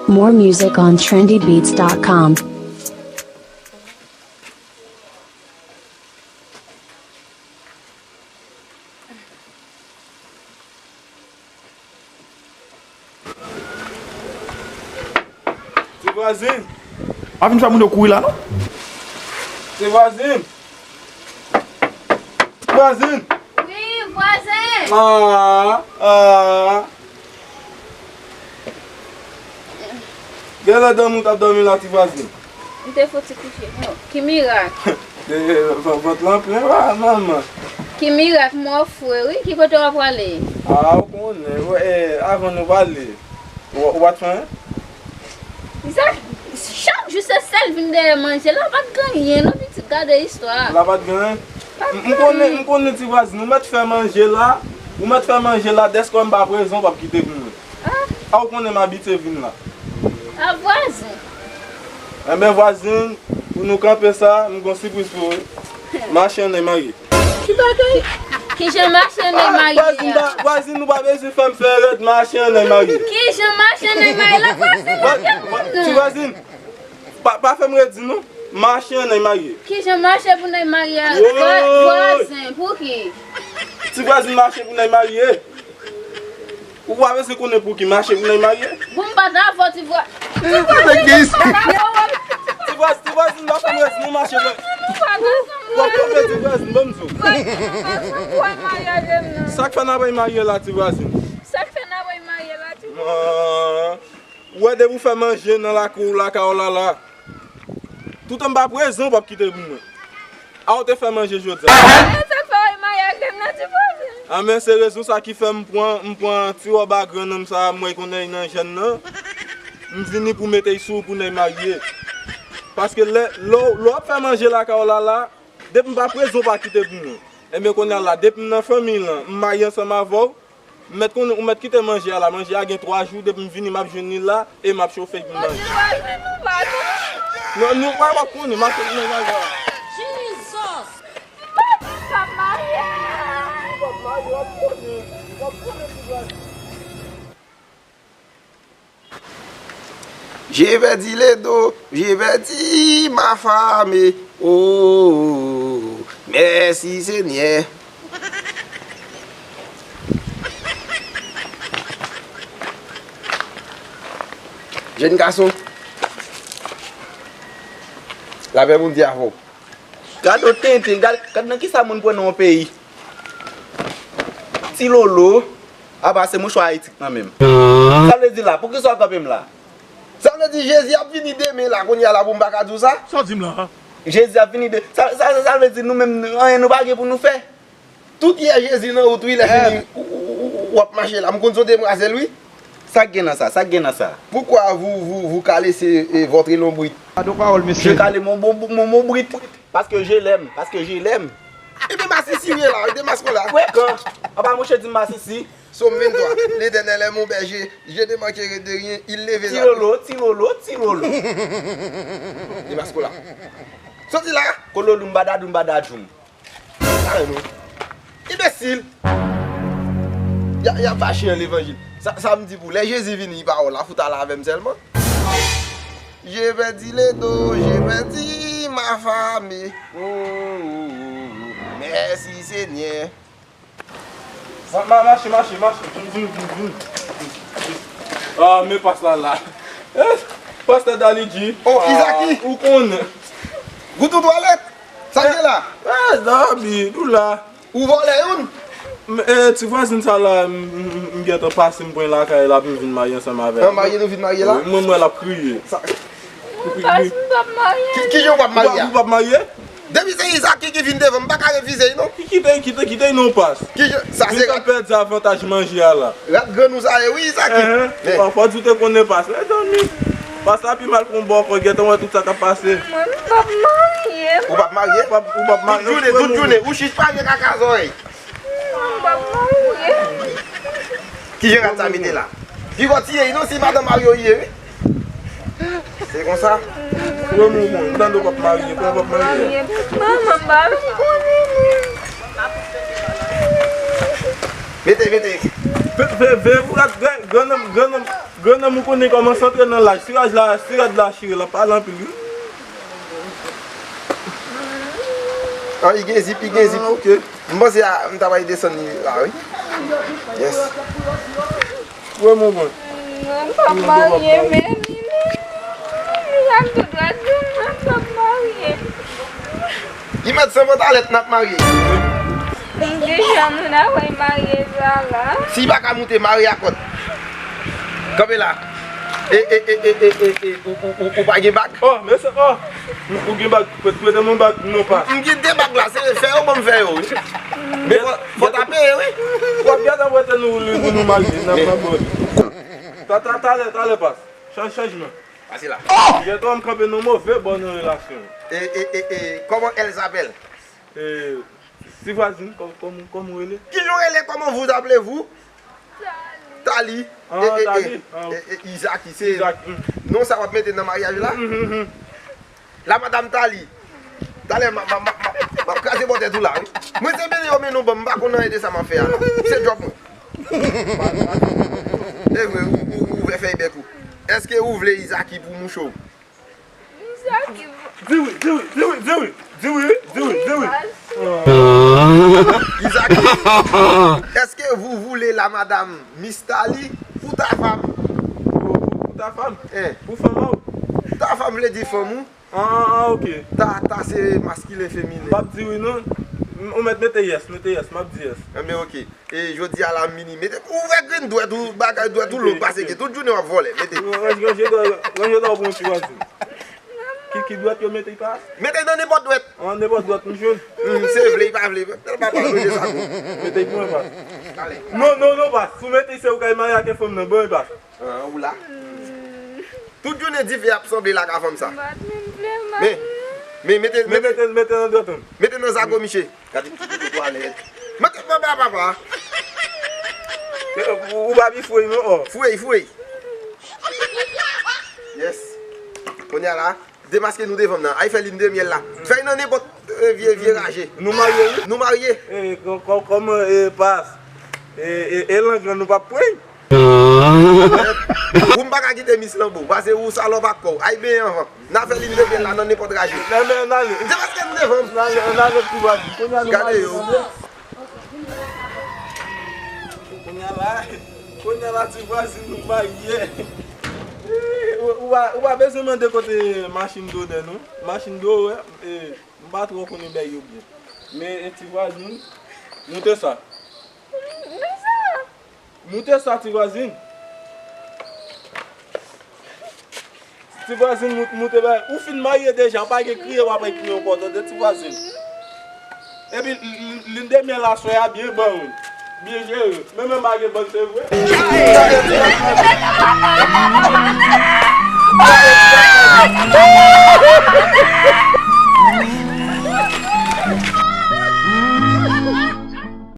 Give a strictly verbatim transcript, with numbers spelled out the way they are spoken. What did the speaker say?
More music on trendy beats dot com. Ti vwazin! Pa vin fè moun yo kouri la, non. Ti vwazin! Ti vwazin! Wi, vwazen! Ah, ah. Genlè dòmi w t ap dòmi la, ti vwazin. M te fouti kouche. Ki mirak? Eh, vant lan plen, wa, manman. Ki mirak, m wè w fre, wi. Ki kote w ap prale? Ah, ou konnen, wè, eh, avan nou pale, ou, ou pa t fè anyen? Sa, chak jou se sèl vin dèyè manje. La pa t gen anyen, non, pitit, gade istwa a. La pa t gen anyen? Pa t M, m gen konnen, anyen. M konnen, ti vwazin, ou mèt fè manje la, ou mèt fè manje la, dèske m pa prezan, w p ap kite pou mwen. Ah. A, ou konnen m abitye vin la. Ah, vwazen. Enben, vwazin, pou nou kanpe sa, m gon sipriz pou ou. Mache ann al marye. Ki bagay? Kijan mache ann al marye a? Vwazin, pa, vwazin, nou pa bezwen fè m fè rèd, mache ann al marye. Kijan mache ann al marye la, vwazen? Vwa-, vwa-, ti vwazin, pa, pa fè m redi non. Mache ann al marye. Kijan mache pou n al marye a? Woy! Vwa-, vwazen, pouki? Ti vwazin, mache pou n al marye. Ou pa bezwen konnen pouki, mache pou n al marye. Bon, m pa t avè w, ti vwa-, ti vwazen, ti vwa-, ti vwazin, pa fè m redi non, mache pou n al. W ap kanpe, ti vwazin, ban m di w. Sa k fè n ap al marye la, ti vwazin? Sa k fè n ap al marye la, ti vwazin? Ah. Ou wè, depi w fè manje nan lakou lakay w la la, toutan m pa prezan, w p ap kite pou mwen. A, ou te fè manje jodi a? Sa fè w maryaj m nan, ti vwazin. A, men se rezon sa ki fè m pran, m pran ti wòb a gran nonm sa a, m wè l konnen l nan jèn nan. M vini pou mete l sou ou pou n al marye. Paske lè, lè w, lè w ap fè manje lakay w la la, depi m pa prezan, w pa kite pou mwen. Enben, kounye a la, depi m nan fanmiy lan, m marye ansanm avè w, M mèt konnen, ou mèt kite manje a la. Manje a gen twa jou depi m vini, m ap jwenn li la, e m ap chofe l pou m manje. Non, nou pa, w ap konnen, m ap fè manje a. Jesus! M pa konn sa m marye. Ou p ap marye, w ap konnen. W ap konnen ti vwazin. J'ai perdu les dos, j'ai perdu ma femme. Oh, merci Seigneur. Jèn gason, lapè Bondye avè w. Gade w tenten, gade, gade nan kisa moun pran nan yon peyi. Ti Lolo, apa se mouchwa Ayiti k nan men m. Sa vle di la, poukisa w kanpe m la? Sa vle di Jezi ap vini demen la, kounye a la pou m pa ka di w sa? Sa w di m la? Jezi ap vini de, sa, sa, sa, sa vle di nou menm, anyen nou pa gen pou nou fè. Tout yè Jezi nan wout wi, lè fini, ou, ou, ou, ou, w ap mache la. M konn se yon demwazèl wi. Sa k gen nan sa? Sa k gen nan sa? Pourquoi vous, vous, vous caressez, eh, votre lombrite? Gade yon pawòl, mesye. Je caresse mon, mon, mon, mon lombrite. Parce que je l'aime, parce que je l'aime. Ebyen masisi ou ye la, wi, de mas kon la. Frekan. Apa mouche di m masisi. Sòm venntwa. L'Éternel est mon berger, je ne manquerai de rien, il ne veillera. Ti Lolo, ti Lolo, ti Lolo. De mas kon la. Soti la. Kololou m badadou m badadoum. Sa renmen w. Enbesil! Y a, y a fache an levanjil. Sa, sa m di pou lè Jezi vini, pawòl la fout ale avè m sèlman. J'ai perdu les dos, j'ai perdu ma femme. Oh, oh, oh, oh. Merci Seigneur. Ma, ma, mache, mache, mache. Vin, vin, vin, vin. Ah, men pas la la. Eh, pastè Dali G. Oh, Izaki. Ah, ou konnen. Gout ou twalèt? Sa k gen la? Eh, David, ou la. Ou vòlè youn? M, eh, ti vwazin sa la, m, m, m, m gentan pase, m pran lakay la pou m vin marye ansanm avè l. An marye nou vin marye la? Wi, mwen, mwen l ap kriye. Sa, Pas, m p ap marye. Ki, ki jan w p ap marye a? Ou p ap marye? Depi se Izaki ki vin devan, m pa ka refize l non. Kite, kite, kite non pas. Ki jan, sa se rad. Vin pèdi avantaj manje a la. Rad grann ou sa ye wi, Izaki. Enhen. Men. Fò, fò di w te konnen pas. Mezanmi. Pas la pi mal k on bòkò, gentan wè tout sa k ap pase. Mwen, m p ap marye. Ou p ap marye? Ou p ap, ou p ap marye. Tout jounen, tout jounen. Ou chich pa gen kaka zòrèy. Mwen, m p ap marye. Ki jan rad sa mete la? Pi fò tiye, non, se madanm mari w ye, wi. Se konsa. Ou wè, m, m, m tande w p ap marye, kòman w p ap marye a? Manman, m pa vin konnen, non. Mete, mete. Veye pou gad, grannanm, grannanm, grannanm ou konnen kòman se antre nan laj. Si rad la, si rad la chire, l ap pale anpil wi. Ah, li gen zip, li gen zip. Ah, ok. M panse a, m ta pral desann li la wi. Yes. Wè mon bon. Non, m p ap marye, men li, li, li ak tout rad li, non, m p ap marye. Li mèt san pantalèt n ap marye. M di jan nou nan wè marye sa la. Si pa ka moute, mare a kòd. Kanpe la. E, e, e, e, e, e, e, ou, ou, ou, ou pa gen bag? Oh, mesye, oh. Ou gen bag, prete mwen bag, non pa. M gen de bag la, se fè yo ban m fè yo wi. Men fò, fò ta peye wi. W ap gade ap wete nou, nou, nou marye, n ap, n ap marye. Ta, ta, talè, talè pas. Chanj, chanjman. Pase la. Bientôt m kanpe nan move bò nan relasyon. E, e, e, e, comment elle s'appelle? E, ti vwazin, kò-, kòman, kòman w rele? Kijan w rele, comment vous appelez-vous? Tali. Ah, e, e, Tali. E, ah, e, e, Izaki, se Izaki, mm, non sa w ap mete nan maryaj la? Mm, mm, mm. La madam Tali. Talè m ap, m ap, m ap, m ap, m ap kraze bò tèt ou la wi. Mwen se mennen yo mennen w ban m, m pa konn anyen de sa m ap fè a non. Se djòb mwen. E vre, ou, ou, ou ouvè fèy bèk ou. Èske ou vle Izaki pou mouche w? Izaki pou... Di wi, di wi, di wi, di wi. Di wi, di wi, di wi. Izaki, est-ce que vous voulez la madame Miss Tali pour ta femme? Pou, pou, pou ta fanm? Hein. Pou fanm an ou? Ta femme vle di fanm ou? Ah, ah, ah, ok. Ta, ta se maskilen, feminen. M p ap di wi non. M, ou mèt mete yes, mete yes, m ap di yes. Enben, ok. E jodi a la mini, mete, ouvè grenn dwèt ou, bagay dwèt ou long pase ke tout jounen w ap vòlè. Mete. Ranje, ranje dwa, ranje dwa pou yon ti vwazin. Ki, ki dwèt yo mete pa? Mete nan nenpòt dwèt. An nenpòt dwèt m jwenn. Hmm, se vle, li pa vle. Tèl papa, ranje sa tou. Mete pou mwen pa. Ale. Non, non, non, pa. Si w mete se ou kay marye ak fanm nan, bon, e pa. Ah, ou la. Tout jounen dife ap sanble la ka fanm sa. Men, men mete, mete, mete nan dwèt ou. Mete nan zago miche. Gade ti kote twalèt. Mete papa, papa. Ou pa bi fwey non, oh. Fwey, fwey. Yes. Kounye a la, demaske nou devan m nan. Ay fè lin de myèl la. Fè l nan nenpòt, eh, vye, vye raje. Nou marye wi. Nou marye. Eh, kò-, kò-, kòman, eh, pas? Eh, eh, eh, langran nou p ap pran. Ou m pa ka kite mis lan bo. Pase ou salòp ak kò w. Ay benyen anvan. N a fè lin de myèl la nan nenpòt raje. Nan, nan, nan. Se paske nou devan m. Nan, nan, nan, ti vwazin. Kounye a nou marye. Gade yo. Kounye a la, kounye a la ti vwazin nou marye. Ou, ou pa, ou pa bezwen mande kote machin do nè non. Machin do, wè, eh, m pa twò konnen bèy yo byen. Men, eh, ti vwazin, moute sa. Moute sa ti vwazin. Ti vwazin, mout-, moute bay. Ou fin marye deja, pa gen kriye w ap kriye ankò, tande ti vwazin. Epi l-, l-, lin de myèl aswè a byen bon wi. Byen jere. Men menm pa gen bann se vre.